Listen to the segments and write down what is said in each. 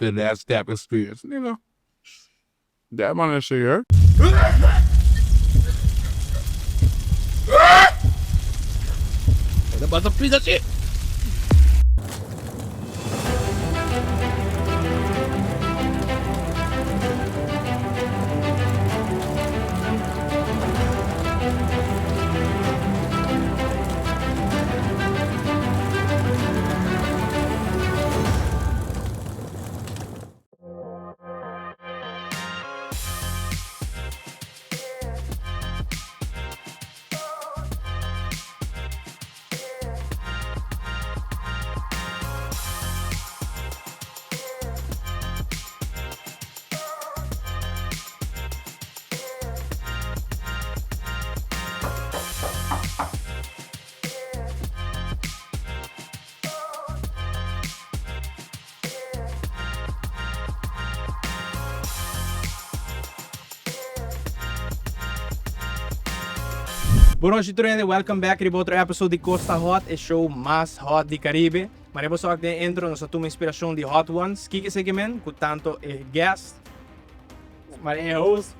The last step experience, nigga. That man is here. Bon nochi tur hende, welcome back riba otro episode di Costa Hot, e show mas hot di Caribe. Manera bo sa den intro nos a tuma inspiracion di Hot Ones. Kiko esaki men? Cu tanto e guest, manera e host,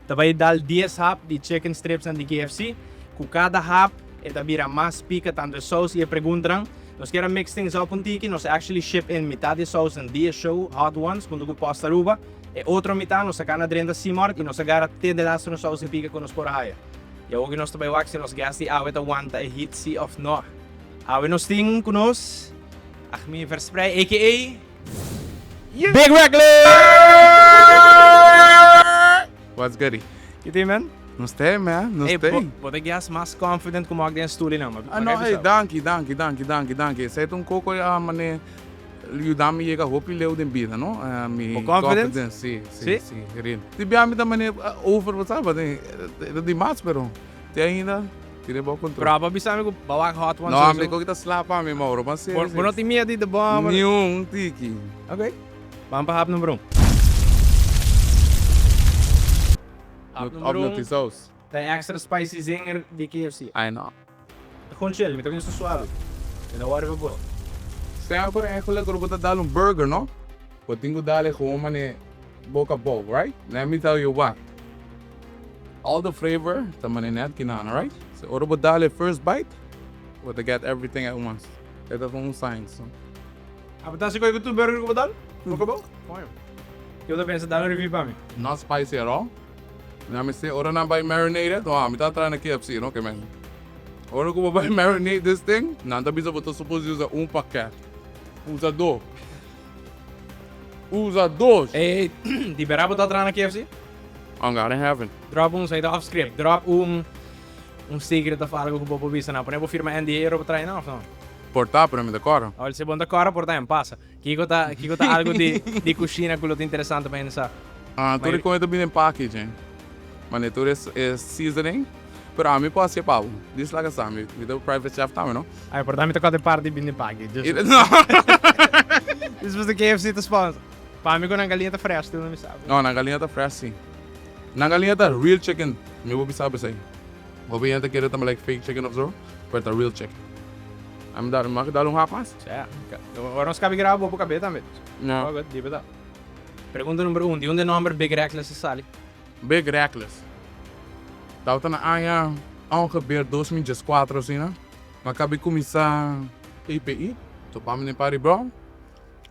ta bay dal dies hap di chicken stripsnan di KFC. Cu cada hap e ta bira mas pica tanto e saus y e preguntanan. Nos kier a mix things up un tiki, nos actually ship in mitad di e sausnan di e show Hot Ones hunto cu Post Aruba. E otro mitad nos a cana drenta Seamark y nos a gara te de laatste nos saus di pica cu nos por a haya. Y awoki nos ta bay wak si nos guest di awe ta wanta e heat si of no. Awe nos tin cu nos Achmie Versprey aka Big Reckless! What's goody? Ki tin man? Nos ta man, nos Ey, ta. bo, bo ta guest mas confident ku mok den stoel ei nan, ma Ah, no, ma hey, danki, danki, danki, danki, danki. Esei ta un koko a mane yuda mi yega hopi leu den bida, no? Mi Bo confidence? confidence, si, si, Si? si, real. Di bia mi ta mane over, bo sa, but e ta dimas, pero te ainda tene bo control. Pero abo bisa mi ku bo wak hot ones No, sowieso. mi koki ta slapa mi, Mauro, ban serio, Bo, bo no si. tin miedu di de bomber? Niun tiki. Ok, ban pa hap number un. Hap Of number no un tin saus. Ta e extra spicy zinger di KFC. I know. Ta gewoon chill, mi ta cuminsa suave. Mi no worry pa bo. Semper eigenlijk ora bo ta dal un burger no, bo tin cu dal e gewoon mane boca abou, right? Let me tell you what, all the flavor ta mane net kinana, right? So ora bo dal e first bite, bo ta get everything at once. E ta un science. Abo ta haci cu tur burger cu bo dal? Boca abou? Yo ta pensa dal un review pa mi. Not spicy at all. Mi a mester ora nan bai marinate it, no, mi ta traha na KFC no ke men. Ora ku bo bai marinate this thing, nan ta bisa bo ta suppose usa un paket. Usa dos. Usa dos! Ey, ey, di bera bo ta traha na KFC? On God in heaven. Drop un, sa ta off script, drop un un secret of algo ku bo por bisa nan. Pone bo firma NDA ora bo traha nan of no? Por ta, pero mi ta kòrda. Awor si bo no ta kòrda por ta en pasa. Kiko ta kiko ta algo di di kushina ku lo ta interesante pa hende sa? Ah, tur e kome ta bini den packaging. Mane tur e e seasoning. Pero ami por hasié pa bo. Dis laga sa, mi mi ta private chef tambe, no? Ay, por ta mi ta kòrda e parti di bini den package. Just No. Despues di KFC ta sponsor. Pa mi ku nan galiña ta fresh tur no mi sa. No, nan galiña ta fresh si. Nan galiña ta real chicken. Mi por bisa bo esei. Hopi hende ta kere tambe like fake chicken of so, pero ta real chicken. Ami da, mi mag dal un hap mas? Sea, ora nos kabi graba bo por kab'é tambe. No. All good, dibe ta. Pregunta number un, di unda e nomber Big Reckless a sali? Big Reckless tabata na aña ongeveer 2014 asina, mi a kabi kuminsá EPI, topa mi den Party Brown.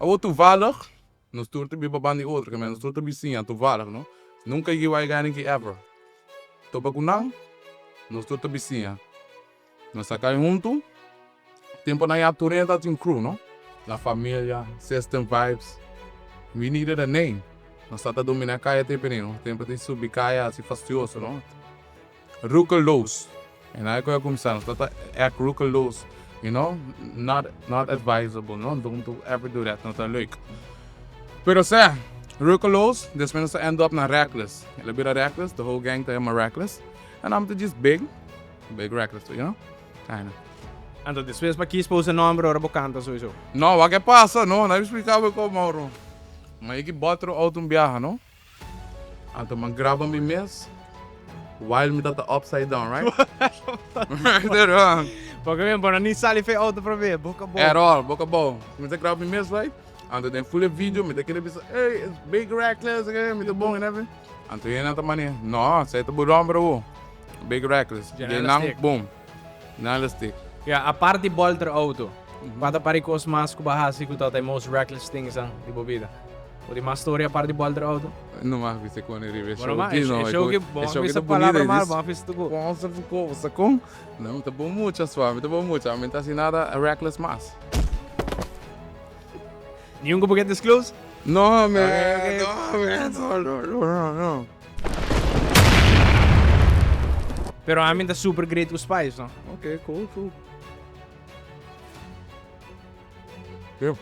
Awor toevallig Nos tur ta biba banda di otro, kende nos tur ta bisiña, toevallig no. Nunka yiu a yega aniki ever. Topa ku nan, nos tur ta bisiña. Nos a kai huntu, temponan ya tur hende tabatin crew no. La Familia, System Vibes, we needed a name. Nos tabata domina kaya tempo ei no, tempo tin subi kaya hasi fastioso no. Roekeloos. En ahí cu a cuminsa nos ta act roekeloos, you know, not not advisable, no, don't do ever do that, no ta leuk. Pero sea, roekeloos, despues nos a end up na reckless. El a bira reckless, the whole gang ta yama reckless, en ami ta djis big, big reckless, you know, kinda. Anto despues pa kies pa usa nomber ora bo canta sowiso? No, wak e pasa, no, na explica bo con, Mauro. Ma e ki botro auto un biaha, no. Anto mi a graba mi mes while mi ta upside down, right? Porque mi bo no ni sali fe auto prome, boca abou. At all, boca abou. Mi ta graba mi mes, right? Anto den full e video mi ta kere bisa, ey, it's Big Reckless, mi ta bon en everything. Anto hende nan ta mane, no, esei ta bo nomber awo, Big Reckless. Dje nan, nan boom, nan la stick. Ya, apart di bolter auto, kua ta pari kos mas ku bo a hasi ku tabata e most reckless things nan di bo bida? Bo tin mas storia apart di bolter auto? No mag bisa kon e riba e Bo show no mag, aki, no. e show aki, bo mag bisa palabra mal, bo mag bisa tur kos. Sponsor tur kos, sa kon? No, mi ta bon mucha sua, mi ta bon mucha, mi ta hasi nada reckless mas. Niun ku bo ke disclose? No man, no man, no no no no. Pero ami ta super great ku spice no. Ok, cool, cool. Yep.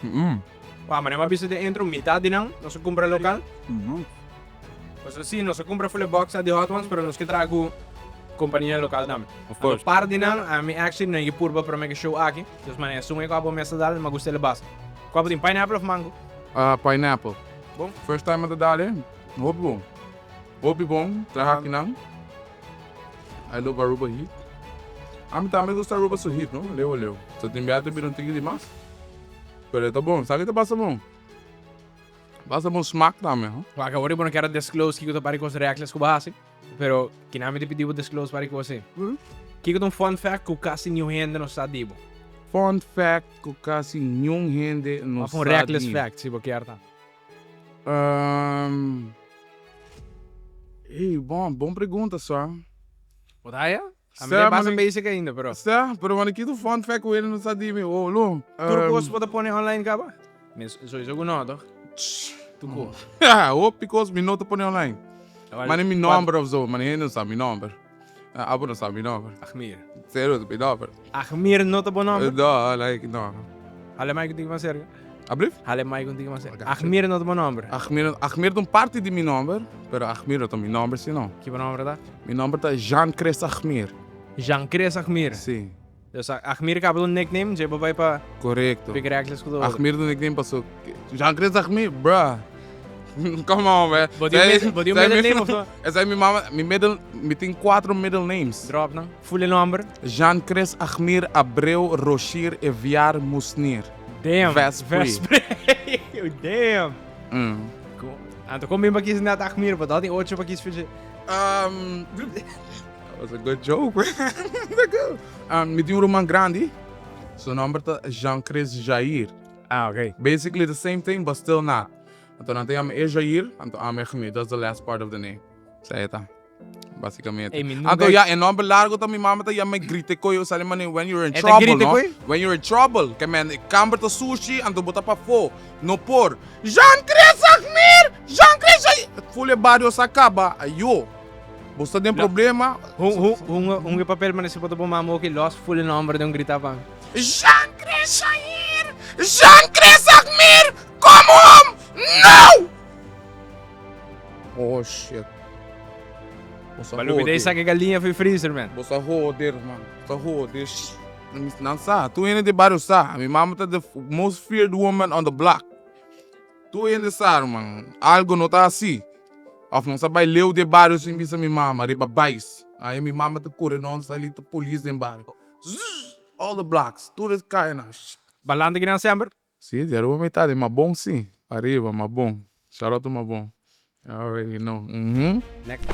Mm. Wah, manera mi a bisa den intro, mitad di nan nos a kumpra lokal. Pasobra si, nos a kumpra full e box di Hot Ones, pero nos ke traha ku kompania lokal tambe. Of course. Anto par di nan, ami actually no a purba prome ke show aki. Dus manera esun e ku abo mester dal, mi a gusta el basta. Ku abo tin, pineapple of mango? Pineapple. Bon. First time mi ta dal e, hopi bon. Hopi bon, traha akinan. I love Aruba heat. Ami tambe gusta Aruba su heat no, leu leu. So tin bia ta bira un tiki di mas. Pero e ta bon, sa ki ta pasa bon? Pasa bon smak tambe ho. Wak awor bo no kier a disclose kiko ta pari kos reckless ku bo hasi, pero kina mi ta pidi bo disclose pari kos ei. Kiko ta un fun fact ku kasi niun hende no sa di bo? Fun fact ku kasi niun hende no Of un sa reckless di. fact si bo kier ta. Ey, bon, bon pregunta sa. Bo ta haya? A mi ta basta basic ainda, pero. Sa, pero wani ki tu fun fact ku hende no sa di mi, oh lo. Tur kos bo ta pone online kaba? Mi sowieso ku no, toch? Tur kos. Hopi kos mi no ta pone online. Mane mi nomber of zo, mane hende no sa mi nomber. Abo no sa mi nomber. Agmir. Serio mi nomber. Agmir no ta bo nomber? No, like no. Hale mic un tiki mas cerca. Ablief? Hale mic un tiki mas cerca. Agmir no ta bo nomber? Agmir, Agmir ta un parti di mi nomber, pero Agmir no ta mi nomber si no. Ki bo nomber ta? Mi nomber ta Jean Chris Agmir. Jean Chris Agmir? Si. Dus Agmir kaba ta un nickname, dje bo bai pa. Korekto. Pick reckless ku ta otro. Agmir ta un nickname paso Jean Chris Agmir, bruh. Come on man. Bo tin un bo tin un middle name of no? Esei mi mama, mi middle, mi tin cuatro middle names. Drop nan. Full e nomber. Jean Chris Agmir Abreu Roshir Eviar Musnir. Damn. Vespri. Vespri. Damn. Anto kon bin pa kies net Agmir, bo ta tin ocho pa kies for dje. That was a good joke man. Mi tin un ruman grandi, su nomber ta Jean Chris Jair. Ah, ok. Basically the same thing but still not. Anto nan ta yama e Jair, anto ami Agmir, that's the last part of the name. Esei e ta. Basicamente. Ey, mi nunca. Anto ya, e nomber largo ta mi mama ta yama grite koe, o sali mane when you're in E ta trouble, grite no? koe? When you're in trouble, ke men e kamber ta sushi, anto bo ta pafó. No por. Jean Chris Agmir! Jean Chris Jair! Ful e bario sa kaba, ayo. Bo sta den problema. Hun, hun, hun, hun e papel mane si bo ta bo mama oki los ful e nomber den un grita pa mi. Jean Chris Jair! Jean Chris Agmir! Come home! Now! Oh shit. Bo sa Ba lubida hoder. e saka e galiña for e freezer man. Bo sa hoder man. Bo sa hoder. Nan sa. Tur hende den bario sa. Mi mama ta the most feared woman on the block. Tur hende sa man. Algo no ta hasi. Of nos a bai leu den bario sin bisa mi mama riba bais. Ahi mi mama ta kore nos sali ta polis den bario. Zzz! All the blocks. Tur e kayanan. Balanta ki nan semper. Si, di Aruba mi ta, di Mabon si. Ariba, Mabon. Shout out to Mabon. You already know. Mhm. Next.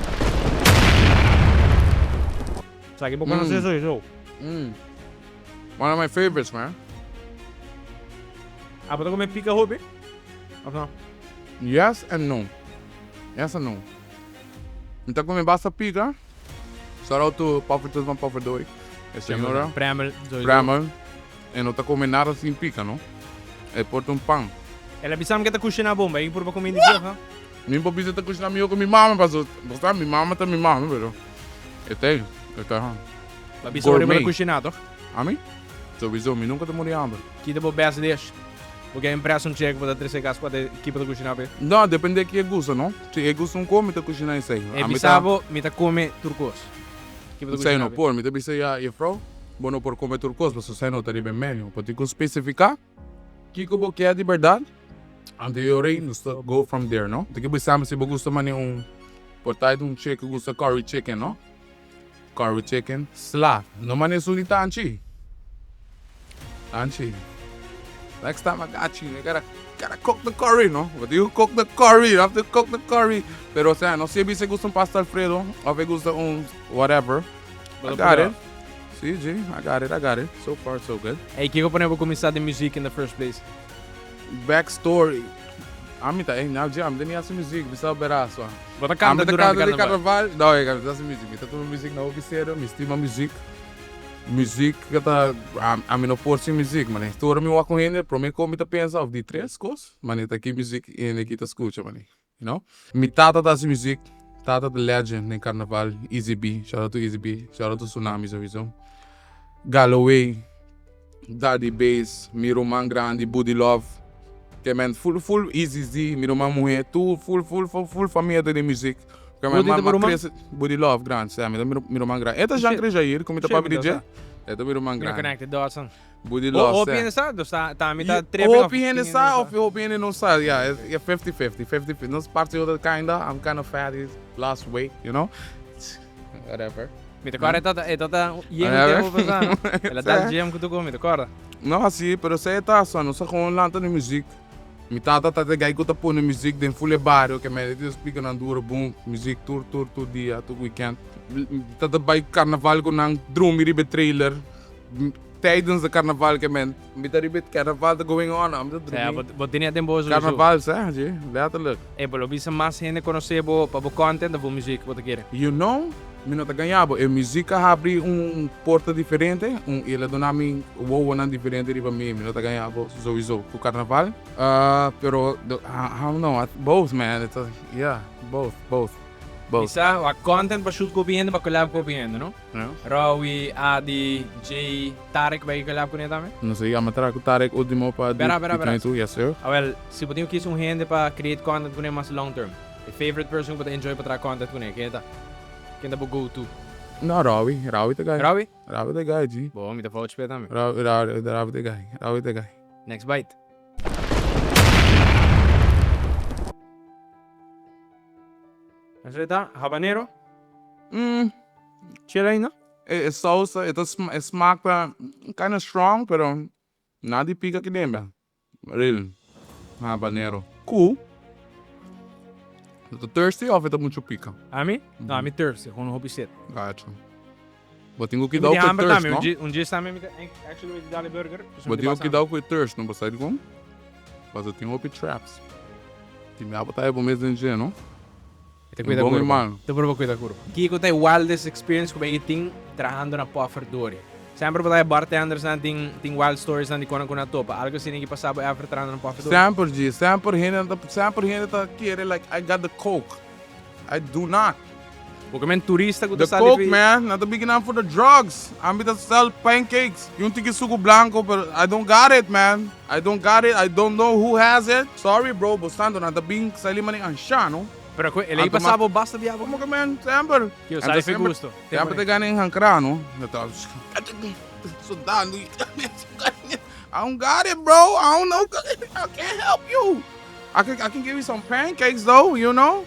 Esaki bo conoce sowieso. Mm. One of my favorites, man. Abo ta come pica hopi? Of no? Yes and no. Yes and no. Mi ta come basta pica. Shout out to Poffertjes van Pofferdooi. E señora. Premel, sowieso. Premel. E no ta come nada sin pica no. E por ta un pan. El a bisa mi ke ta cushina bon, bay purba comida di dje, ha? Mi por bisa ta cushina miho cu mi mama paso bo sa mi mama ta mi mama pero e ta e ta Bo a bisa ora bo ta gourmet. cushina toch? Ami? Sowieso mi nunca ta muri hamber. Kita bo best dish? Bo ke impress un chick bo ta trece cas cu a ta ki bo ta cushina p'e? No, depende ki e gusta no. Si e gusta un cos mi ta cushina esey. E bisa bo mi ta come tur cos. Ki bo ta Esey cushina no p'e? por, mi ta bisa ya juffrouw. Bo no por come tur cos pasobra esei no ta riba e menu. Bo tin cu specifica kico bo kier di berdad, anto e ora ei nos ta go from there, no? Tin cu bisa mi si bo gusta mane un por ta un chick cu gusta curry chicken, no? Curry chicken, sla. No mane esun di tanchi. Tanchi. Next time I got you, you gotta, gotta cook the curry, no? But you cook the curry, you have to cook the curry. Pero, o sea, no si e gusta un pasta Alfredo, of e gusta un whatever. I got it. Si, G, I got it, I got it. So far, so good. Hey, kiko a pone bo kuminsá den muzik in the first place? Backstory. Ami ta, now G, ami ta ni hasi muzik, mi sa bera so. Bo ta kanta durante karnaval? No, mi ta hasi muzik, mi ta tuma muzik na hopi serio, mi stima muzik. Muzik ta, ami no por sin muzik, mane. Tur ora mi wak un hende, prome kos mi ta pensa of di tres kos, mane ta ki muzik hende aki ta skucha, mane. You know? Mi tata ta hasi muzik, tata ta legend den karnaval, Easy B, shout out to Easy B, shout out to Tsunami sowieso. Galloway, Daddy Bass, mi ruman grandi Buddy Love, ke men full full Easy Z, mi ruman muhe, tur full full full full famia ta den muzik. Ke men Buddy ta bo m'a ruman? krese, Buddy Love grandi, sa mi ta mi ruman grandi. E ta Jean Chris Jair ku mi ta papia di dje, e ta mi ruman Mi no grandi. connect the dots nan. Buddy Love, Hopi sa. hende sa, dus ta ta mi ta tripping of Hopi hende tin hende sa no of hopi hende no sa, ya, e 50 50, 50 50. Nos parti otro kinda, I'm kinda fat, lost weight, you know, whatever. Mi ta kòrda e tata, e tata yen di tempu pasá, no? El a dal gym ku tur kos, mi ta kòrda. No, si, pero esei e ta, so nos a gewoon lanta di muzik. Mi tata ta e guy ku ta pone muzik den ful e bario, ke mende tin speakernan duro, boom, muzik tur tur tur dia, tur weekend. Mi tata bai karnaval ku nan, drumi riba e trailer. Tijdens de carnaval ke men mi ta riba e carnaval ta going on ami ta Sea, drumi. bo tene den bo sowieso. Carnaval sa, si, letterlijk. E bo lo bisa mas hende conoce bo pa bo content of bo muziek bo ta kere? You know, mi no ta gaña bo, e muziek a habri un porta diferente, un el a duna mi wowonan diferente riba mi, mi no ta gaña bo sowieso cu carnaval, pero I don't know, both man, it's a, yeah, both, both, both. Bisa wak content pa shoot cu hopi hende, pa collab cu hopi hende, no? Rowie, Adi, Jay, Tarek bai collab cu ne tambe? No sé, ama traha cu Tarek ultimo pa Bera, bera, bera. 22, yes sir. Awel, si bo tin cu kies un hende pa create content cu ne mas long term, e favorite person cu bo ta enjoy pa traha content cu ne, ken e ta? Ken ta bo go to? No, Rowie, Rowie ta guy. Rowie? Rowie ta guy, G. Bo, mi ta vouch p'e tambe. Rowie, Rowie, Rowie ta guy, Rowie ta guy. Next bite. Esei ta habanero? Mm. Chile ainda? E saus ta, e ta e smaak ta kinda strong pero nada di pika aki den be. Really. Habanero. Ku bo ta thirsty of e ta mucho pika? Ami? No, ami thirsty, gewoon hopi set. Gotcha. Bo tin ku kidao ku e thirst, no? Un djis tambe mi ta actually mi ta dal e burger. Bo tin ku kidao ku e thirst, no? Bo sa dikon? Pasobra tin hopi traps. Tin bia bo ta haya bo mes den dje, no? Ta cuida Bon curpa. hermano. Ta purba cuida curpa. Kiko ta e wildest experience cu bo a tin trahando na Pofferdorie? Semper bo ta haya bartendersnan tin tin wild storiesnan di con cu nan topa. Algo asina ki pasa bo ever trahando na Pofferdorie? Semper G, semper hende ta semper hende ta kere like I got the coke. I do not. Bo ke men turista ku ta The sali coke fi. man, nan ta bigin nan for the drugs. Ami ta sell pancakes y un tiki suku blanco pero I don't got it man. I don't got it, I don't know who has it. Sorry bro, bo santo nan ta bin sali mane ansha no. Pero ku el ei Anto pasa mas bo basta bia bo. Como ke men, semper. Kio Anto sali fi semper gusto. semper ta gana en hankra no. Nan ta sudando I don't got it bro, I don't know, I can't help you. I can I can give you some pancakes though, you know.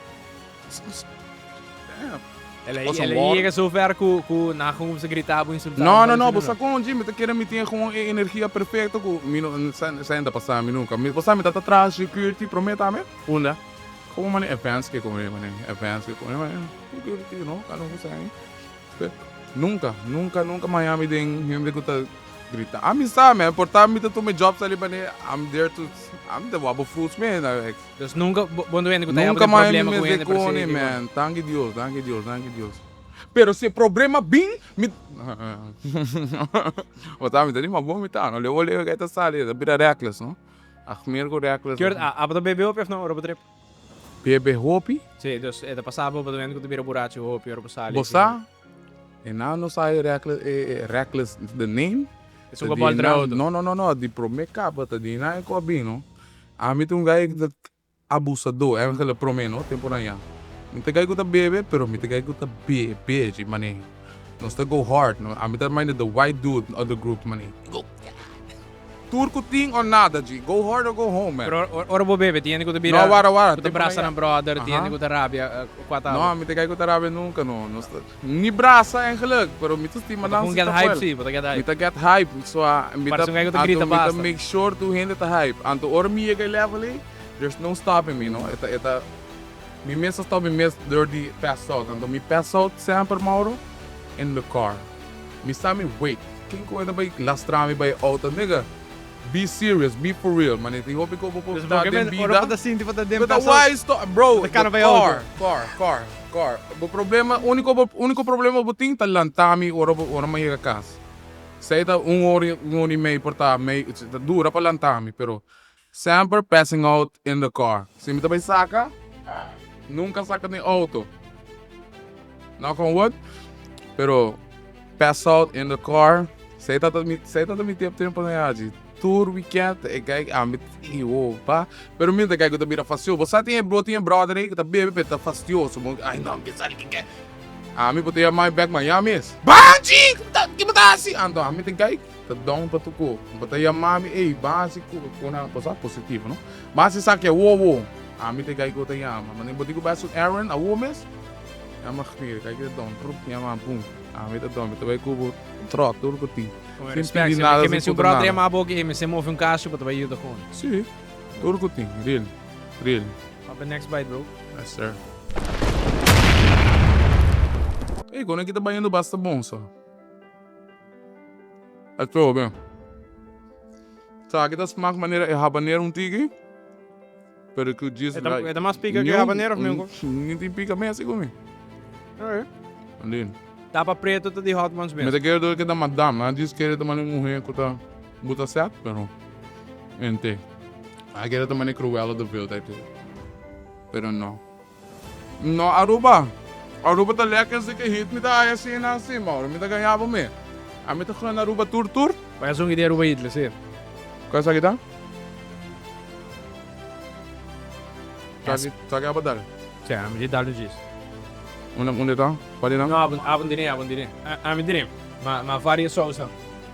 El a yega so ver ku ku nan a kuminsá grita bo insultá bo. No, no, no, bo sa kon dje, mi ta kere mi tin gewoon e energia perfecto ku mi no sa ta pasa mi nunka. Mi bo sa mi ta ta traha security prome tambe. Unda? Komo mane events ke komo mane events ke komo mane security you know kada un ku sa ahi. Nunka, nunka, nunka mi haña mi den hende ku ta grita. Ami sa man, por ta mi ta tuma e job sali mane I'm there to, ami ta wak bo fruits man. Dus nunka bo no hende ku ta Nunka haba mai mi problema ku mester hende per se kone di man. Danki Dios, danki Dios, danki Dios. Pero si e problema bin, mi Bo ta mi ta di ma bo mi ta no leo leo ke ta sali ta bira reckless no. Ag meer ku reckless. Kurt, abo ta bebe hopi of no ora bo trip? Bebe hopi? Si, dus e ta pasa bo bo ta hende ku ta bira burachi hopi ora bo sali. Bo sa? E nan no sa e reckless e reckless the name. Esun ku a bòltra auto. No no no no di prome kaba ta di nan e ku a bin no. Ami ta un guy ku ta abusador, eigenlijk prome no, temponan ya. Mi ta guy ku ta bebe, pero mi ta guy ku ta bebe dje mane. Nos ta go hard, no. Ami ta mind the white dude of the group mane. Tur ku tin o nada, G. Go hard or go home, man. Pero ora bo bebe, tin hende ku ta bira. No, wara, wara. Ku ta brasa nan brother, tin hende ku ta rabia kua ta. No, mi ta kai ku ta rabia nunka, no. Nos ta ni brasa eigenlijk, pero mi ta stima nan si ta Bo ta get hype si, bo ta get hype. Mi ta get hype, so mi ta Parse un guy ku ta grita basta. Mi ta make sure tur hende ta hype. Anto ora mi yega e level ei, there's no stopping me, no. E ta, e ta, mi mes ta stop mi mes door di pass out. Anto mi pass out semper, Mauro, in the car. Mi sa mi wait. Ken ku e ta bai lastra mi bai auto nigga be serious be for real mane tin hopi ku bo por ta den bida Ora bo ta sinti bo ta den bo ta wise to bro the car car car car bo problema uniko bo uniko problema bo tin ta lanta mi ora bo ora mi yega kas esei ta un ora un ora i mei por ta mei ta dura pa lanta mi pero semper passing out in the car si mi ta bai saka nunka saka den auto knock on wood pero Pass out in the car. Sei ta mi sei ta mi tep tempo na yaji. Tur weekend e guy ami i wo pa. Pero mi ta guy ku ta bira fastioso. Bo sa tin e bro tin e brother ei ku ta bebe pero ta fastioso. Bo ai no mi sa ki ke. Ami por ta yama mi bek maña mes. Banchi! Ki bo ta hasi? Anto ami ta guy ta down pa tuko. Bo ta yama mi ei ban hasi ku una cosa positivo no. Ban hasi esaki awo awo. Ami ta guy ku ta yama. Mane bo tin ku bai hasi un errand awo mes. Yama Gmir, kijk e don, prop yama boom. Ami ta don, mi ta bai ku bo trot tur ku tin. Con Sin respect, pidi si nada, mi sin si un puntra brother nada. yama bo ki mi se move un cacho, bo ta bai yuda con. Si, tur ku tin, real, real. Op the next bite, bro. Yes sir. Ey, con aki ta bayendo basta bon so. A trobe. Sa aki ta smak manera e habanero un tiki. Pero ku djis E ta e ta mas pika ku habanero of miunko? Ni tin pika mes ku mi. Oké. Andin. Tapa preto ta di hot ones mes. Mi ta kere dor ke ta madam. Nan djis kere ta mane muhe ku ta buta set pero ente. A kere ta mane Cruella de Vil type thing. Pero no. No Aruba. Aruba ta lekker si ke hit mi ta haya asina si Mauro mi ta gaña bo me. Ami ta gana Aruba tur tur. Bai a zungi di Aruba Hitler si. Cual esaki ta? Esaki abo dal? Si ami di dal un djis. Unda unda ta? Cual di nan? No abo abo dine abo dine. Ami dine. Ma ma varia sousa.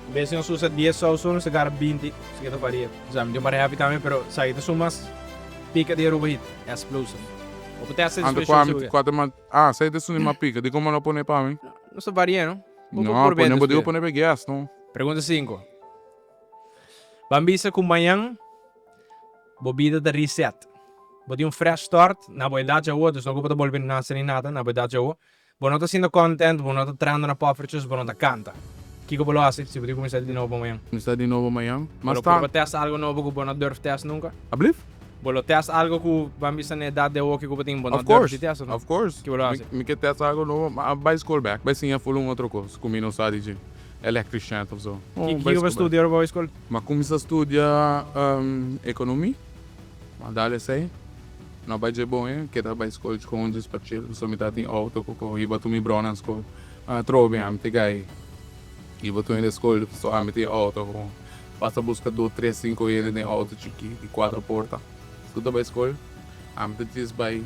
En bes di nos usa dies sousa nos ta gara 20 si ke ta varia. Sa mi tin un par heavy tambe pero esaki ta esun mas pika di Aruba Hit. Explosive. Bo por testa Anto despues kua show si bo ke. kua ta mas ah esei ta esun di mas pika dikon bo no pone pa mi? Nos ta varia no. Bo por No purba e pone bo digo despues. pone pa e guest no. Pregunta sinku. Ban bisa ku mañan bo bida ta reset. Bo tin un fresh start na bo edat djawo, dus no ku bo ta bolbe nase ni nada, na bo edat djawo. Bo no ta sinta content, bo no ta trando na poffertjes, bo no ta canta. Kiko bo lo hasi si bo tin cuminsa di nobo mañan? Cuminsa di nobo mañan? Bo Mas lo ta. purba test algo nobo cu bo no durf test nunca? Ablief? Bo lo test algo cu ban bisa na edad de awoki cu bo tin bo no Of durf course, di test of no? of course. Ki bo lo hasi? Mi ke test algo nobo, ma bai school bek, bai siña full un otro cos cu mi no sa di dje. Electrician of so. Ki kiko bo studia ora bo bai school? Mi a cuminsa studia economie, ma dal esey. No bai dje bon e keda bai skol gewoon djis pa chill pasobra mi ta tin auto ku ku hiba tur mi bronan skol atrobe ami ta gai hiba tur hende skol pasobra ami tin auto ku basta buska dos tres sinku hende den auto chikí di kuater porta su ta bai skol ami ta djis bai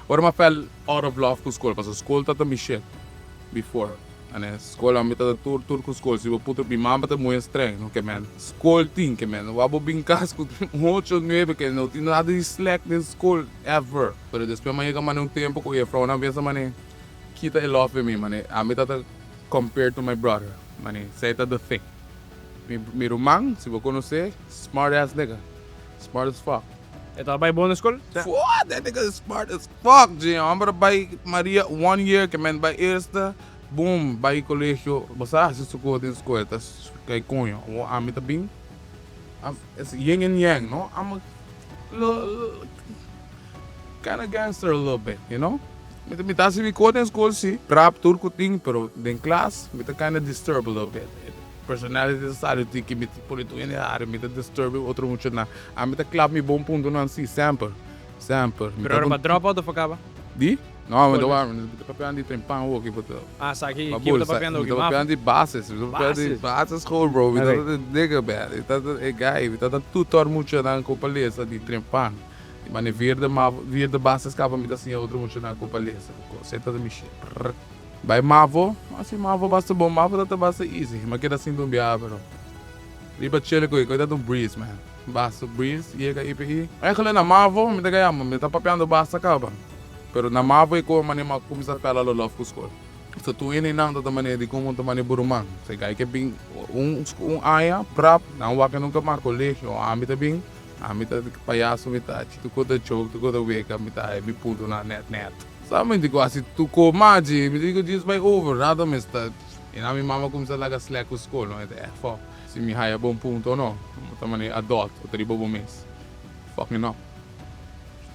ora mi a fell out of love ku skol pasobra skol ta ta mi shit before. Ane skol ami ta tur tur ku skol si bo putra mi mama ta muy streng no ke men skol tin ke men wak bo bin kas ku ocho nuebe ke no tin nada di slack den skol ever pero despues mi a yega mane un tempo ku jefrounan a bisa mane kita e love di mi mane ami ta ta compare to my brother mane esei ta the thing mi mi ruman si bo konosé smart ass nigga smart as fuck. E ta bai bon na skol? Fuck that nigga is smart as fuck dje homber a bai Maria one year ke men bai eerste boom bai colegio bo sa hasi su cos den school ta kai coño awor ami ta bin es yin and yang no I'm a little kinda gangster a little bit you know mi ta hasi mi cos den school si rap tur cu tin pero den klas mi ta kinda disturb a little bit personality ta sali tiki mi ta pone tur hende hari mi ta disturb e otro muchanan ami ta klap mi bon puntonan si semper. Semper. Mi Pero ta ora pa drop out of a caba? Di? No, mi ta wak, mi ta papiando di trempan hoki, but. Ah, sa ki, ki bo ta papiando Mi hoki? ta papiando di bases, mi ta papiando di bases school, bro. Mi ta ta nigga, man. Mi ta ta e guy, mi ta ta tutor muchanan ku pa lesa di trempan. Di mane vierde mavo, vierde bases caba mi ta siña otro muchanan ku pa lesa. Esei ta ta mi shit. Bai mavo, asi mavo basta bon, mavo ta ta basta easy. Mi a keda sinti un biaha, pero. Riba chile ku e ta un breeze man. Basta breeze yega EPI. Eigenlijk na Mavo mi ta gaya mi ta papiando basta kaba. Pero na Mavo e koe mane mi a kuminsá pela lo lòf ku skol. So tur hende nan ta ta manera di komo ta mane bo ruman. So e guy ke bin un un aña prap nan wak nunka mas kolegio. Ami ta bin ami ta payaso mi ta hachi tur kos ta joke tur kos ta wega mi ta haya mi puntonan nèt nèt. Sa mi di ku hasi tur kos machi mi di ku djis bai over nada mes ta i nan mi mama kuminsá laga slèk ku skol no e ta ègt fò si mi haya bon punto o no ta manera adult bo ta riba bo mes fucking up.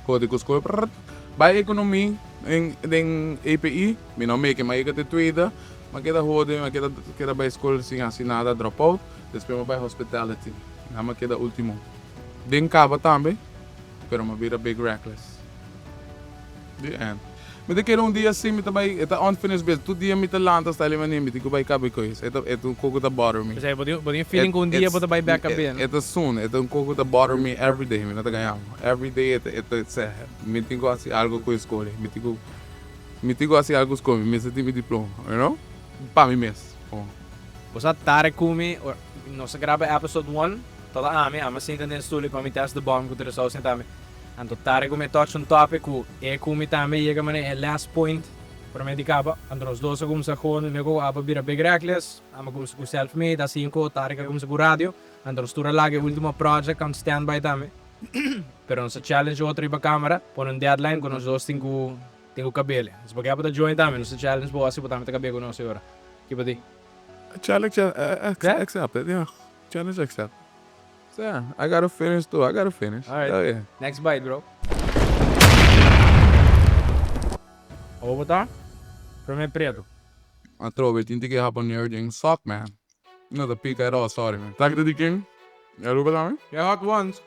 Kos di ku skol prrrt bai ekonomi den EPI mi no meke mi a yega te tweede mi a keda hode mi a keda keda bai skol sin hasi nada drop out despues mi a bai hospitality nan mi a keda ultimo den kaba tambe pero mi a bira big reckless the end mi ta kere un dia si mi ta bai e ta unfinished business tur dia mi ta lanta style mane mi tin ku bai kaba e koes e ta e ta un kos ku ta bother mi. Bo tin bo tin feeling ku un dia bo ta bai bek kabia no? E ta soon e ta un kos ku ta bother mi every day mi no ta gaña bo every day e ta e ta mi tin ku hasi algo ku e skol mi tin ku mi tin ku hasi algo ku skol mi mester tin mi diploma you know pa mi mes. Bo sa Tarek ku mi nos a graba episode one ta ta ami ami a sinta den stoel i pa mi test the bomb ku Teresou sinta mi. Anto Tarek ku mi a touch un topic ku e ku mi tambe yega manera e last point prome di kaba. Anto nos dos a kumsa gewoon mi ku abo bira big reckless, ami a kumsa ku self made asin ku Tarek a kumsa ku radio. Anto nos tur a laga e ultimo project on stand by tambe. Pero nos a challenge otro riba camera, pone un deadline ku nos dos tin ku tin ku kabele. Nos por ke bo ta join tambe, nos a challenge bo asi bo tambe ta kabe ku nos e ora. Ki bo di? Challenge accepted, yeah. Challenge accepted. Yeah, I gotta finish too, I gotta finish. Alright, Oh yeah. next bite bro. Awor bo ta prome preto. Atrobe tin tiki habanero den suck man. No ta pica at all, sorry man. Taki ta di ken? Di Aruba tambe? Yeah, hot ones.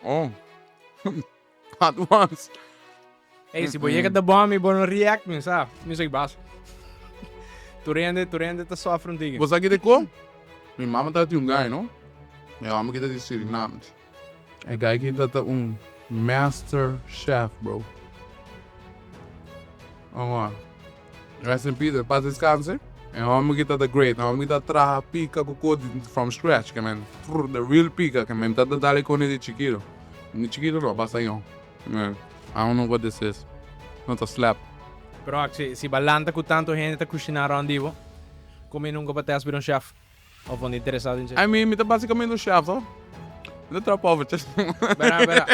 Oh. Hot ones. Ey, si bo yega ta bon mi bo no react mi sa. Mi soy bas. Tur hende, tur hende ta suffer un tiki. Bo sa kiko ko? Mi mama ta tin un guy no. Mi mama kita di Suriname. E guy kita ta un master chef bro. Oa. Rest in peace, paz descanse. E homber kita ta great. E homber kita traha pika ku kos from scratch ke men. The real pika ke men ta dale kone di chikito. Di chikito no, basta yong. I don't know what this is. No ta slap. Pero si si bo lanta ku tantu hende ta kushiná rònt di bo, komo nunka bo tèst bira un chef? Of bo no interesá den dje? I mean, mi ta básicamente un chef to. Mi ta traha poffertjes. Bera, bera.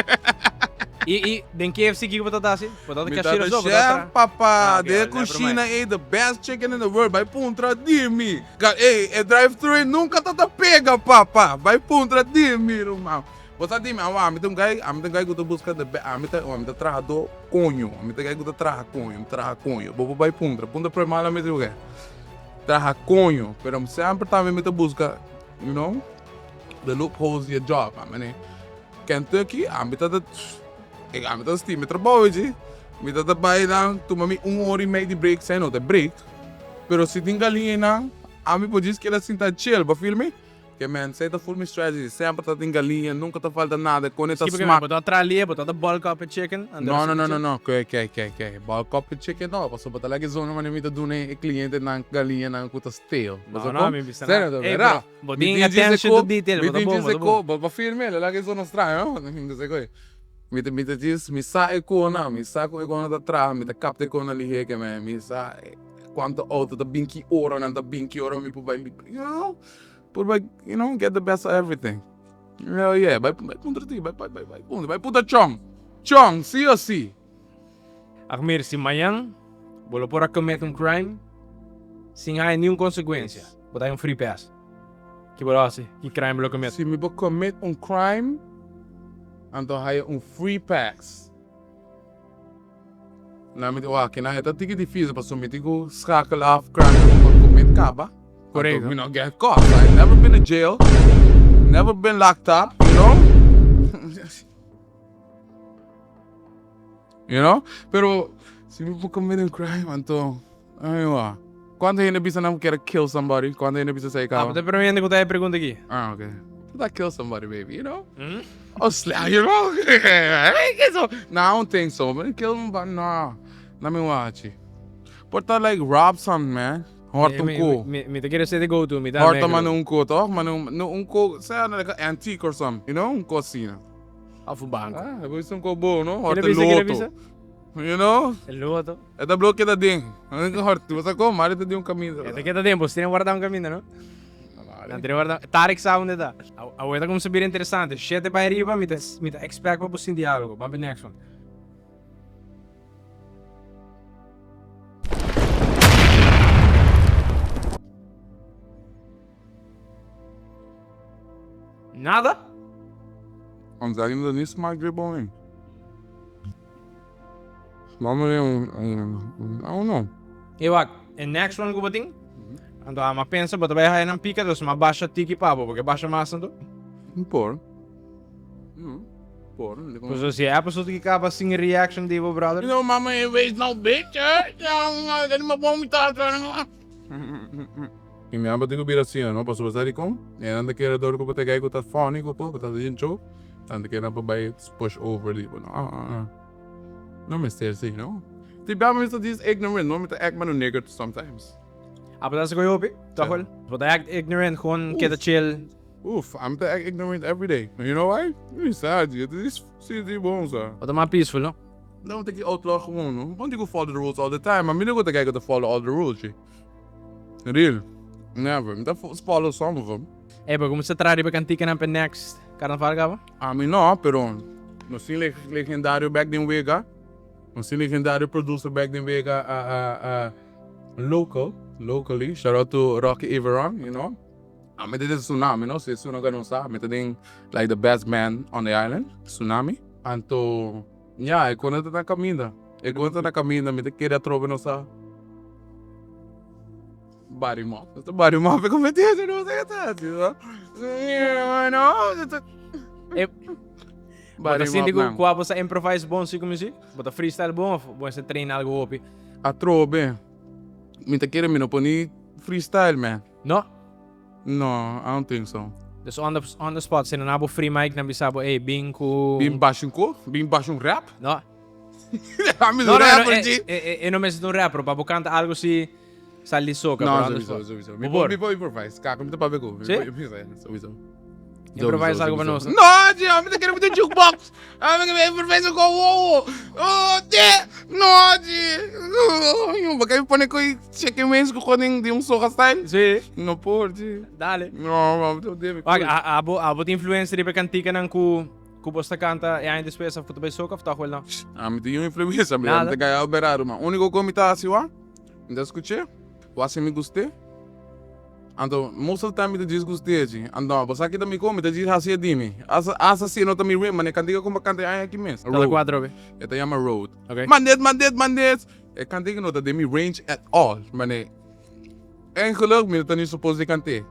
I, i den KFC kiko bo ta hasi? Bo ta Mi ta cashier de of so? Bo ta chef, tra- papa. Ah, ok, Den e never mind. kushina ei, the best chicken in the world. Bai puntra di mi. Ey, e drive-thru ei nunka ta ta pega, papa. Bai puntra di mi, ruman. Bo sa di mi, awa, ami ta un guy, ami ta un guy ku ta buska the best, ami ta, ami ta trahadó koño, ami ta guy ku ta traha koño, mi traha koño. Bo por bai puntra, puntra prome mala mi ta un guy. Traha koño, pero semper tambe mi ta buska, you know, the loopholes di e job, a mane Kentucky, ami ta ta, ami ta stima e trabou dje, mi ta ta bai nan tuma mi un ora i mei di break, esei no ta break, pero si tin galiña einan, ami por djis keda sinta chill, bo feel mi? Ke men esei ta full mi strategy, semper ta tin galiña, nunca ta falta nada, con e ta Skipa ke men, smak. bo ta traha lie, bo ta ta bulk up e chicken, anto No, no, no, no, chicken. no, ke, ke, ke, ke, bulk up e chicken no, pasobra bo ta laga e zona manera mi ta duna e clientenan galiñanan cu ta stale. No, Bo sa no, con? mi bisa Serio, na. ta Ey, bera. bro, bo Mi tin tin djis e attention to co, detail, mi bo ta tin bon, djis bo e ta co, bon. bo bo firme, lo laga e zona straño, no? Mi ta sa cu mi ta, mi ta djis, mi sa e cona, mi sa con e cona ta traha, mi ta capta e cona lihe ke men, mi sa cuanto auto ta bin ki ora nan ta bin, ki ora mi por bai, you know. Por bai, you know, get the best of everything. Hell yeah, bai bai puntra ti, bai bai bai bai puntra, bai puntra Chong. Chong, si o si. Agmir, si mañan bo lo por a commit un crime sin haya niun consecuencia, bo ta haya un free pass. Ki bo lo haci? Ki crime bo lo commit? Si mi por commit un crime, anto haya un free pass. Na mi di wak kina e ta tiki dificil pasobra mi tin ku schakel af crime ku mi commit kaba. Correcto. Mi no get caught. I never been in jail, never been locked up, you know. You know? Pero si mi por commit un crime anto, ay wak. Cuanto hende bisa nan kier kill somebody? Cuanto hende bisa esey Ah, caba? bo ta e prome hende cu ta e pregunta aki. Ah, ok. Ta kill somebody, baby, you know? Oh, sla, you know? No, I don't think so. But kill somebody, no. Let me watch it. Por ta like rob something, man. Hòrta un ko. Mi ta kere ser e go to, mi ta Hòrta mane un ko toch? Mane un, no un ko, sea like a antique or something, you know, un ko asina. Of un banco. Ah, e bo bisa un ko bo, no? Hòrta Kere bisa, kere bisa? loto. You know? E loto. E ta blo keda den. Hòrta, bo sa kon? Mari ta den un kaminda. E ta keda den, bo tin warda un kaminda, no? Nan tin warda, Tarek sa unda e ta. Awe ta kumsa bira interesante. Shete bai riba, mi ta, mi ta expect pa bo sinti algo. Ban pa e next one. Nada? Ons daar in niet smaak weer bon. Mama un I don't know. Hey wak, e next one ku bo tin? Anto ama pensa bo ta bai haya nan pika dus ma basha tiki pa bo, porque basha mas anto. Por. Por. Pues si e episode ki kaba sin reaction di bo brother. No mama e wees nou bitch. I mi amba tin ku bira asina no pasobra sa dikon e nan ta kere dor ku bo ta gei ku ta funny ku bo ku ta haci joke nan ta kere nan por bai push over di bo no no mester si no ti bia mi ta dis ignorant no mi ta act mano nigger sometimes. Abo ta haci koe hopi? Toch wel? Bo ta act ignorant gewoon keda chill. Uf, ami ta act ignorant everyday. You know why? Mi sa di, e ta dis sinti bon sa. Bo ta mas peaceful no? No, mi ta ki outlaw gewoon no. Bo no tin ku follow the rules all the time. Ami no ku ta guy ku ta follow all the rules chi. Real. Never. Mi ta follow some of them. Ey, bo kuminsa traha riba kantikanan pa next karnaval kaba? Ami no, pero nos tin legendario bek den wega. Nos tin legendario producer bek den wega local, locally. Shout out to Rocky Everon, you know. Ami ta den Tsunami no, si esun ku no sa, mi ta den like the best band on the island, Tsunami. Anto ya, e kona ta na kaminda, e kona ta na kaminda, mi ta kere atrobe nos a bari mòf, nos ta bari mòf e kompetensia nos a ta hasi no. Bo ta sinti ku kua bo sa improvise bon si ku muzik? Bo ta freestyle bon of bo mester train algu hopi? Atrobe, mi ta kere mi no por ni freestyle man. No? No, I don't think so. Dus on the on the spot, si nan abo free mic nan bisa bo, ey, bin ku. Bin basha un ko? Bin basha un rap? No. Ami No, un no, rapper, e, G. e, e, e no mester ta un rapper, pa bo kanta algo si sali di soca, No, pero on the sowieso, spot. sowieso. Bo Mi por? por, mi por improvise. Kaka, mi ta papia ku. Mi Sí? por improvise, sowieso. Improvise algo pa nos. No, G, ami ta kere mucho jukebox. Ami ke improvise ku wowo. Oh, G. No, G. Bo ke mi pone ku chicken wings ku kon di un soca style? Sí. No por, G. Dale. No, mami, ta debe. Wak, abo, abo tin influencia riba e kantikanan ku ku bo sta kanta e aña despues of ku ta bai soca of toch wel no? Ami tin un influencia, mi Nada. ta gaya alberado, man. Único ku mi ta hasi wak, mi ta skuch'é, wak si mi gust'é. Anto most of the time mi ta djis gust'é dji. Anto bo sa ki ta mi kon? Mi ta djis hasié di mi. Asa asa si no ta mi ritmo, e kantika ku mi a kanta e aña aki mes. Ta la kua atrobe? E ta yama Road. Ok. Mandet, mandet, mandet! E kantika no ta den mi range at all. Mane, eigenlijk mi no ta ni suppose di kant'é.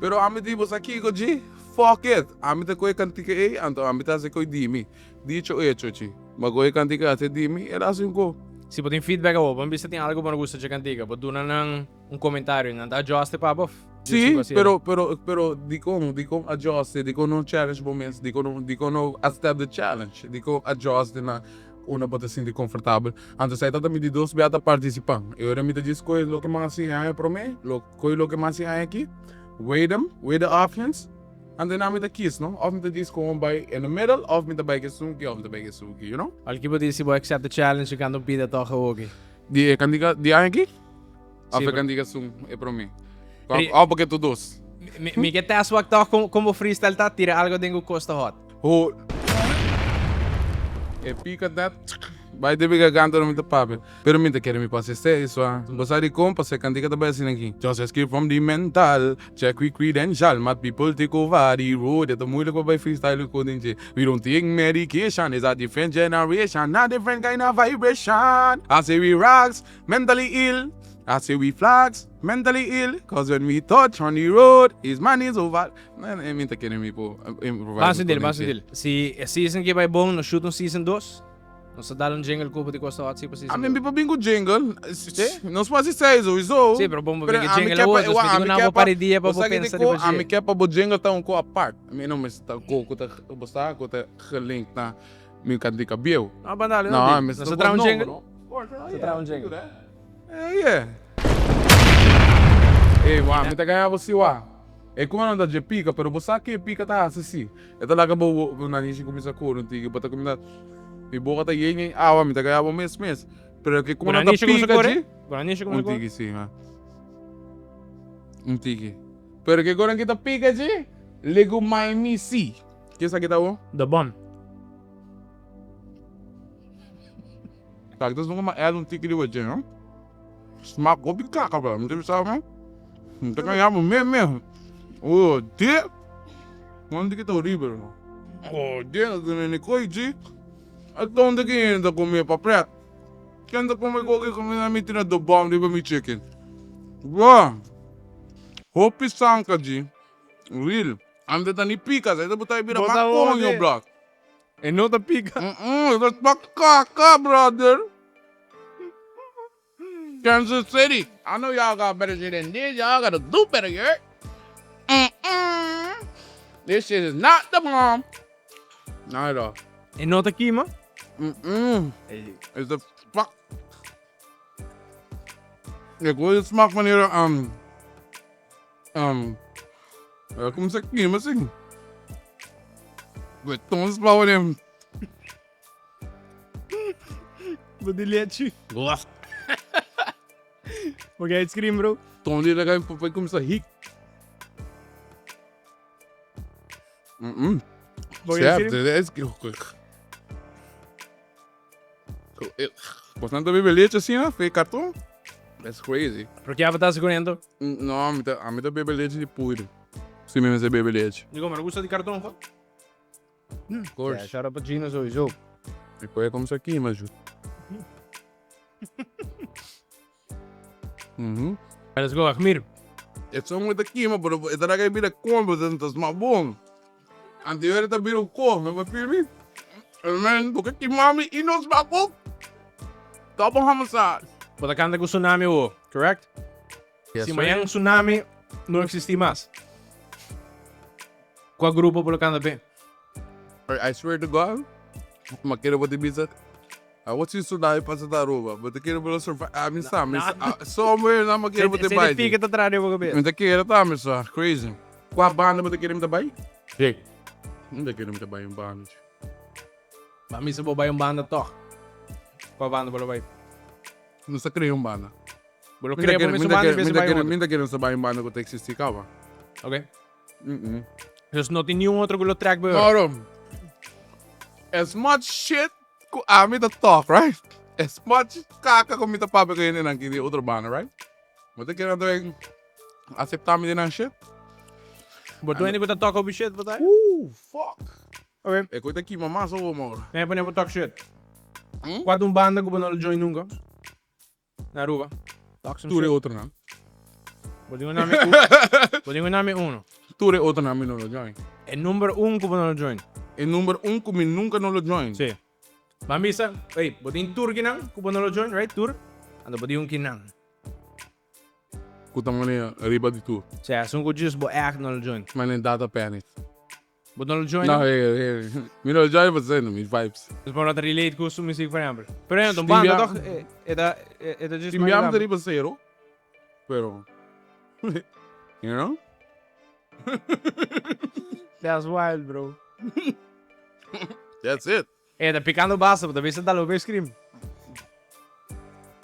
Pero ami di bo sa kiko dji? Fuck it! Ami ta kohe e kantika ei, anto ami ta hasi koe di mi. Dicho hecho dji. Mi a kohe e kantika hasié di mi, el a hasi un ko. Si bo tin feedback awor, bo a bisa tin algu bo no gusta dje kantika, bo duna nan. Un comentario nan ta adjuste pa bo. Sí, pero pero pero dikon dikon adjuste dikon no challenge bo mes dikon no dikon no accept the challenge dikon adjuste na unda bo ta sinti comfortabel anto esei ta mi di dos bia ta participa e ora mi ta djis kohe loke mi a hasi aña prome lo kohe loke mi a hasi aña aki weigh them weigh the options anto nan mi ta kies no of mi ta djis komo bai in the middle of mi ta bai ku esun ki of mi ta bai ku esun ki you know. Alki bo di si bo accept the challenge y canta un pida toge hoki. Di e kantika di aña aki? Sí, Of e kantika sun e promé? Ri- Of porque tur dos? Mi, mi ke test wak toch kon, kon bo freestyle ta, tira algo den ku kosta hot. Ho E pika dat bai den mi garganta ora mi ta papia. Pero mi ta kere mi pasa esei sua. Bo sa dikon? Pasobra e kantika ta bai asina aki. Just escape from the mental, check we credential, mad people take over the road. E ta moeilijk pa bai freestyle ku den dje. We don't take medication, it's a different generation, a different kind of vibration. I say we rocks, Mentally ill, I say we flags, mentally ill, cause when we touch on the road, his man is over. E mi ta kere mi por improvise. Ban sinti, ban sinti. Si e season ke bai bon, nos shoot un season dos. Nos ta dal un jingle ku bo di Costa Hot si pa season A mi dos. mi por bin ku jingle. Nos por hasi seis sowieso. Si, pero bon pa Pero bin ku ami jingle ke awor, pa, dus mi tin ami ku ke nan bo pa, par di dia pa bo bo sa ki pensa diko, riba ami dje. ke pa bo jingle ta un ko apart. Mi no mester ta ko ku ta, bo sa, ku ta gelink na. Mi kantika bieu. No, pa dale, No, no, mi Nos sta ta traha un nobo, jingle. no? Nos ta traha un jingle. Eh, yeah. Ey wak, mi ta gaya bo si wak. E kuma no ta dje pika, pero bo sa ke e pika ta hasi si. E ta laga bo bo nanishi kuminsa kore un tiki, bo ta kuminsa, mi boka ta yen yen awa, mi ta gaya bo mes mes. Pero ke Bo kuma no ta nanishi kuminsa pika kore? dje, Bo nanishi un kuminsa kore? tiki si, ha. Un tiki. Pero ke kora ki ta pika dje, legumai mi si. Ke esaki ta bo? The bomb. Kak ta suma add un tiki riba dje no. Smak hopi kaka bro, mi ta bisa bo. Mi ta kaña bo mes mes. Oh de. Un tiki ta horibel. Oh de, no tene ni koi dje. A donde ki hende ta kome pa pret? Ken ta kome koke ku mi na mi tira the bomb riba mi chicken? Bro, hopi sanka dje. Real. Ante ta ni pika, sa ta bo ta bira Bo mas ta koño ode. bro. E no ta pika. Mm-mm, e ta smak kaka, brother. Kansas City, I know y'all got better shit than this. Y'all gotta do better, you heard? Mm-mm. This shit is not the bomb. Not at all. E no ta kima? Mm-mm. It's the fuck. E kos e smak manera um um e kumsa kima asin. Ku ton smak den. Bo di lechi. Bo ke ice cream bro? Ton di laga pa kumsa hik. Mm-mm. Bo ke ice cream? Sep, ice cream. Bosnan ta bebe leche asina, fe karton? That's crazy. Pero ke abo ta hasi ku ento? No, ami ta, ami ta bebe leche di puiru. Si mi mester bebe leche. Dikon, bo no gusta di karton ho? Of course. Yeah, shout out pa Gino sowieso. Mi por kumsa kima ju. Let's go, Agmir. E son ta kima, pero e ta laga e bira kon, pero ta sma bon. Anterior e ta bira un kon, no bo feel me? Man, bo ke kima mi i no sma bon. Double homicide. Bo ta kanta ku tsunami awo, correct? Yes, Si sir. mañan tsunami no existi mas, kua grupo bo lo kanta p'e? I swear to God, ma kere bo ta bisa, Awor si tsunami pasa ta Aruba, bo ta kere bo lo survive? Ami sa, mi sa, somewhere nan bo kere bo ta bai. Esei ta pika ta traha den bo kabes. Mi ta kere tambe sa, crazy. Kua banda bo ta kere mi ta bai? Si. Mi ta kere mi ta bai un banda. Ma mi sa bo bai un banda tog. Kua banda bo lo bai? No sa krea un banda. Bo lo krea bo mes un banda y bes bai otro? Mi ta kere mi sa bai un banda ku ta existi kaba. Ok. Dus no tin niun otro ku lo trek bo. Moro, as much shit ku ami ta talk, right? As much kaka ku mi ta papia ku hendenan ki di otro banda, right? Bo ta kere anto e asepta mi di nan shit? Bo tur hende ku ta talk hopi shit bo ta? Ooh, fuck. Ok. E koi ta kima mas awo, Moro. Nan e pone bo talk shit. Kua ta un banda ku bo no lo join nunka? Na Aruba. Talk some Tur e shit. otronan. Bo tin ku nami un. Bo tin ku nami uno. Tur e otronan mi no lo join. E number un ku bo no lo join. E number un ku mi nunka no lo join. Si. Ban bisa, ey, bo tin tur kinan ku bo no lo join, right? Tur. Anto bo tin un kinan. Ku ta manera riba di tur. Si, esun ku just bo ègt no lo join. Manera data panic. Bo no lo join? No, eh, eh, mi no lo join pasobra no mi vibes. Dus bo no ta relate ku su music por ehempel. Pero e no ta un banda toch? E ta, e ta just Tin bia mi ta riba cero, pero, you know? That's wild bro. That's it. E ta picando basta, bo ta bisa dal hopi ice cream.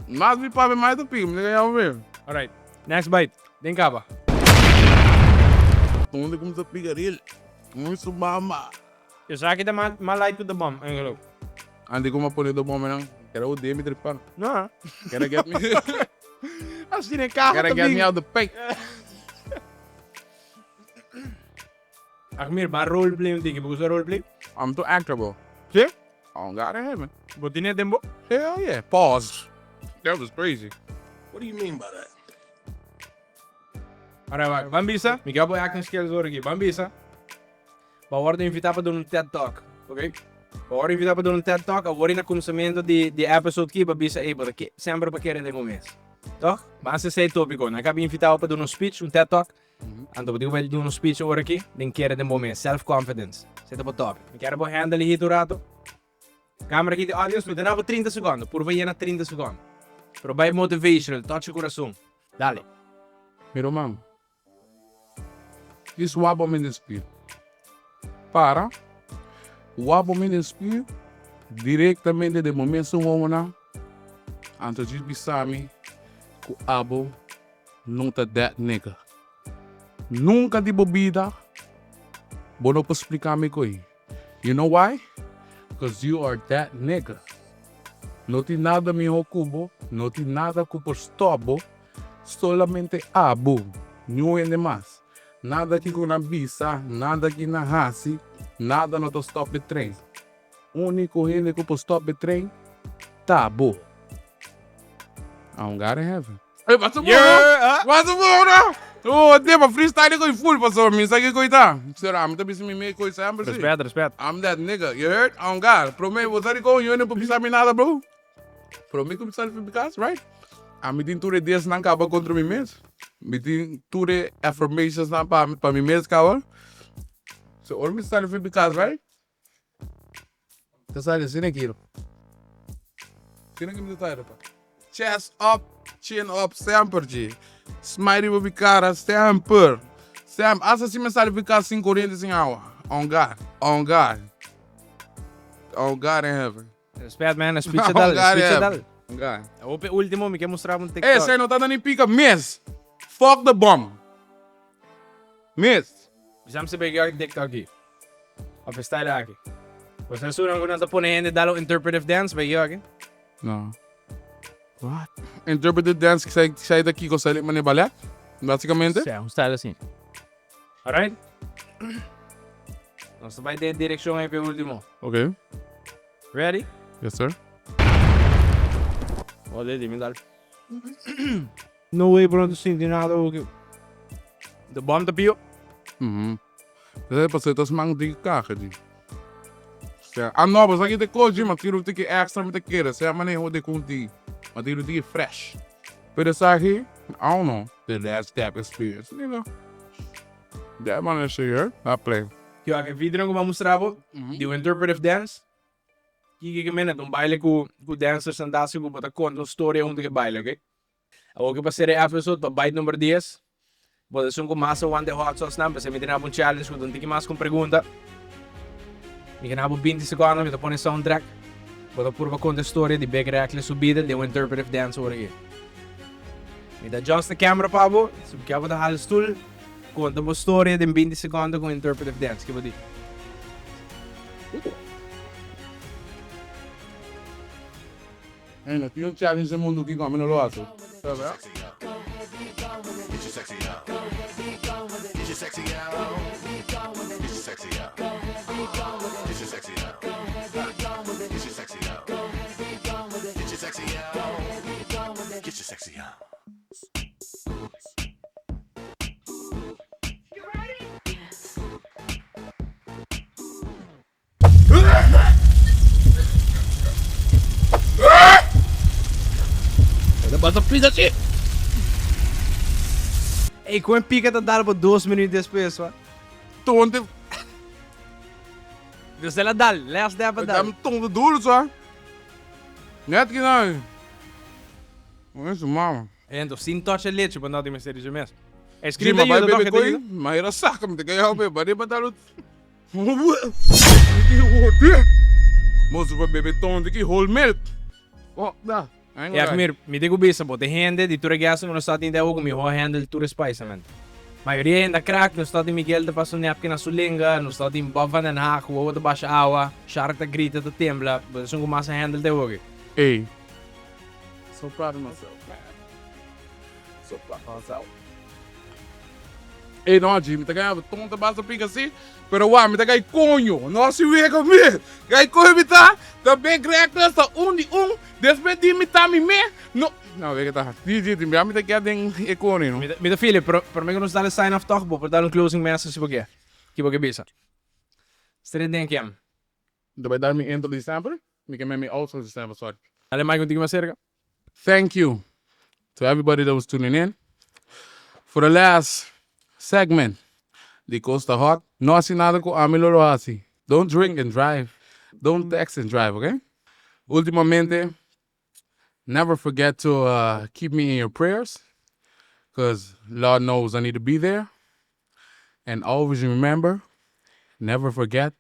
Mas mi papia mas e ta pica, mi ta gaña hopi. Alright, next bite, den caba. Donde cu mi ta pica riel? Muy su mama. Esaki ta mas light cu the bomb, eigenlijk. Antes cu mi a pone the bomb nan, kera bo demi tripa. No. Kera get me. Asina e caha ta Kera get bin. me out the paint. Agmir, ba roleplay un tiki. Bo gusta roleplay? I'm too actor bro. Si? I don't gotta have it. Bo tin e den bo? Hell yeah. Pause. That was crazy. What do you mean by that? Alright, wak. Ban bisa. Mi ke bo acting skills ora aki. Ban bisa. Bo a wordo invita pa duna un TED Talk. Ok? Bo a wordo invita pa duna un TED Talk. Awor na kuminsamentu di di episode ki bo a bisa, ey, bo ta ke semper pa kere den bo mes. Toch? Ban hasi esei topiko. Nan ka bin invita bo pa duna un speech, un TED Talk. Anto bo tin ku bai duna un speech ora aki den kere den bo mes, self confidence. Esei ta bo topic. Mi kier bo handle hit un rato. Camera aki di audience mi ta duna bo 30 secondo. Purba yena 30 secondo. Pero bai motivational, touch e curason. Dale. Mi ruman, Dis wak bo mi den spiel. Para, wak bo mi den spiel directamente den bo mesun wowonan, anto djis bisa mi cu abo no ta that nigga. Nunca di bo bida bo no por splica mi coy. You know why? Cause you are that nigga. No tin nada miho cu bo, no tin nada cu por stop bo, solamente abo, niun hende mas. Nada kico nan bisa, nada ki nan haci, nada no ta stop e tren. Unico hende cu por stop e tren ta bo. I don't gotta have it. Ey, basta bo, no? Basta bo, no? Oh, te pa freestyle ko full paso mi sa kiko ita. Sera, mi ta bisa mi me koi sempre si. Respet, respet. I'm that nigga, you heard? On God. Prome, bo sa di kon yo no por bisa mi nada, bro. Prome ku mi sali for mi kas, right? Ami tin tur e diasnan kaba kontra mi mes. Mi tin tur e affirmationsnan pa pa mi mes kaba. So ora mi sali for mi kas, right? Ta sali asina aki. Asina ki mi ta sali pa. Chest up, chin up semper dje. Smile riba mi cara semper. Semper. Hasta si mi sali fi cas sin coriente sin awa. On God. On God. On God in heaven. Respect man, e speech a dal, e speech a dal. On God. Awor p'e ultimo mi ke mustra bo un Eh, TikTok. esei no ta ni pica mes. Fuck the bomb. Mes. Bisam si bay ki TikTok aki. Of e style aki. Pues na sunan ku nan ta pone hende dal un interpretive dance bay ki aki. No. What? Interpretive dance sai sai ta kiko sai mane ballet? Basicamente? Sí, un style así. Alright. Nos ta bay den direccion ahí p'e ultimo. Okay. Ready? Yes sir. Ode, dime dal. No way bro, no ta sinti nada oki. De bom ta pio. Mhm. Esei pasó ta sman di kaha di. Sea, ah no, boso aki ta koji, ma tira un tiki extra mi ta kere, sea maneho de kon di, ma tira un tiki fresh. Pero esaki, I don't know, the last step experience, nigga. That man is here, not play. Yo, e video ku bo a mustra bo, di un interpretive dance, Kiko ke mena ta un baile ku ku dancers nan ta hasi ku bo ta konta un storia huntu ku e baile ok. Awor ke pa sera e episode pa bite number dies bo ta esun ku mas a wanta e hot sauce nan p'esei mi tene abo un challenge ku ta un tiki mas ku un pregunta. Mi gana bo binti sekondo mi ta pone soundtrack bo ta purba konta e storia di Big Reckless su bida den un interpretive dance ora aki. Mi ta adjust e camera pa bo si bo kier bo ta hala stoel. Konta bo storia den binti sekondo ku interpretive dance. Ke bo di? Hey, no tin un challenge den mundu kiko ami no lo hasi. Ey, con e pica ta dal bo dos minuut despues, wa? Tonte. Dus el a dal, last dap a dal. Dam tonte duro, sa. Net kinan. Oye su mama. Ento, sin touch e leche, bo no tin mester di su mes. E Sí, script ma ta bai yuda, bebe toch? E ta koi, yuda. ma era saca, mi ta kaya hopi, ba riba tal Mozo pa bebe tonte ki whole milk. Oh, da. Ja, mir, mi tin ku bisa bo, tin hende di tur e guests ku nos ta tin deo ku mihor handle tur e spice man. Mayoria hende a crack, nos ta tin Miguel ta pasa un napkin na su lenga, nos ta tin Bob van den Haag, wowo ta basha awa, Shark ta grita ta tembla, bo esun ku mas a handle te hoki. Ey. So proud of myself man. So proud of myself. Ey no Jimmy ta gana tonto basta pica si pero wak mi ta gai coño no si wega mi gai coño mi ta ta big reckless ta un di un despues di mi ta mi me no no wega ta di di di mi ta keda den e coño no. Mi ta feel pero prome ku nos dal e sign off toch bo por dal un closing message si bo ke ki bo ke bisa straight den kem. Mi ta bai dal mi intro di semper mi ke mi outro di semper sorry. Dale mic un tiki mas cerca. Thank you to everybody that was tuning in for the last segment di Costa Hot. No hasi nada ku ami lo lo hasi. Don't drink and drive, don't text and drive, okay? Ultimamente, never forget to keep me in your prayers. Because Lord knows I need to be there. And always remember, never forget,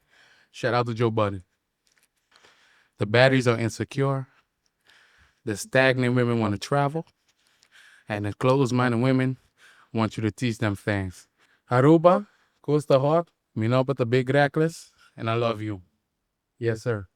shout out to Joe Budden. The baddies are insecure. The stagnant women want to travel. And the closed-minded women want you to teach them things. Aruba, Cos Ta Hot, mi nomber ta Big Reckless, and I love you. Yes, sir.